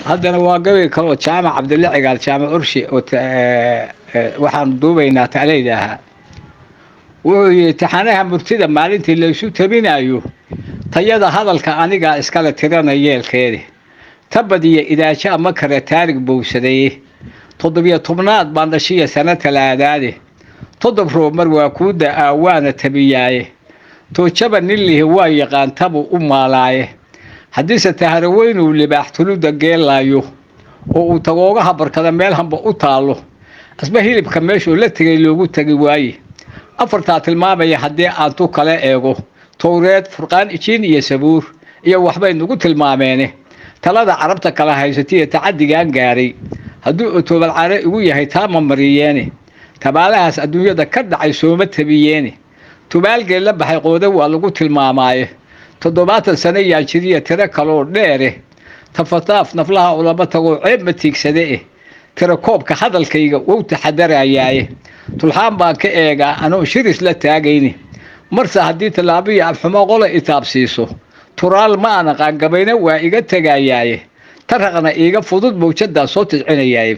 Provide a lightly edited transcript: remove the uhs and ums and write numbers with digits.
Haddana waa gabay kaloo Jaamac Cabdille Cigaal, Jaamac Urshi, oo waxaanu duubaynaa tacleyda ahaa. Wuxuu yidhi: taxanaha murtida maalintii laysu tabinayo, tayada hadalka anigaa iskale tirana yeelkeedi, tabadiyo idaaja ma kale taarig bowsadaye. 17aad baan dhashiya sano talaadaade, 7 roob mar waa kuu da-aa waana tabiyaaye. Toojaba nin lihi waa yaqaan tabu u maalaaye. Haddiise taharaweynuu libaax tuluda geelaayo oo uu tagoogaha barkada meel hamba u taallo, asba hilibka meeshuu la tegay loogu tegi waaye. Afartaa tilmaamaya haddii aan tu kala eego, Towreed, Furqaan, Ijiin iyo Sabuur iyo waxbay nagu tilmaameene. Talada Carabta kala haysatiyo tacadigaan gaaray hadduu otoobal care igu yahay, taama mariyeene. Tabaalahaas adduunyada ka dhacay sooma tabiyeene. Tubaalgee la baxay qooda waa lagu tilmaamaaye. 70 sano yaa jiriya tiro kaloo dheere. Tafataaf naflaha ulama tagoo ceeb ma tiigsade eh. Tiro koobka hadalkayga wow taxadarayaaye. Tulxaan baan ka eegaa anoo shiris la taagayni. Marse haddii tallaabiya afxumo qola itaabsiiso, turaal ma aan aqaan, gabayna waa iga tegayaaye. Taraqna iiga fudud mawjadaa soo tidcinayaaye.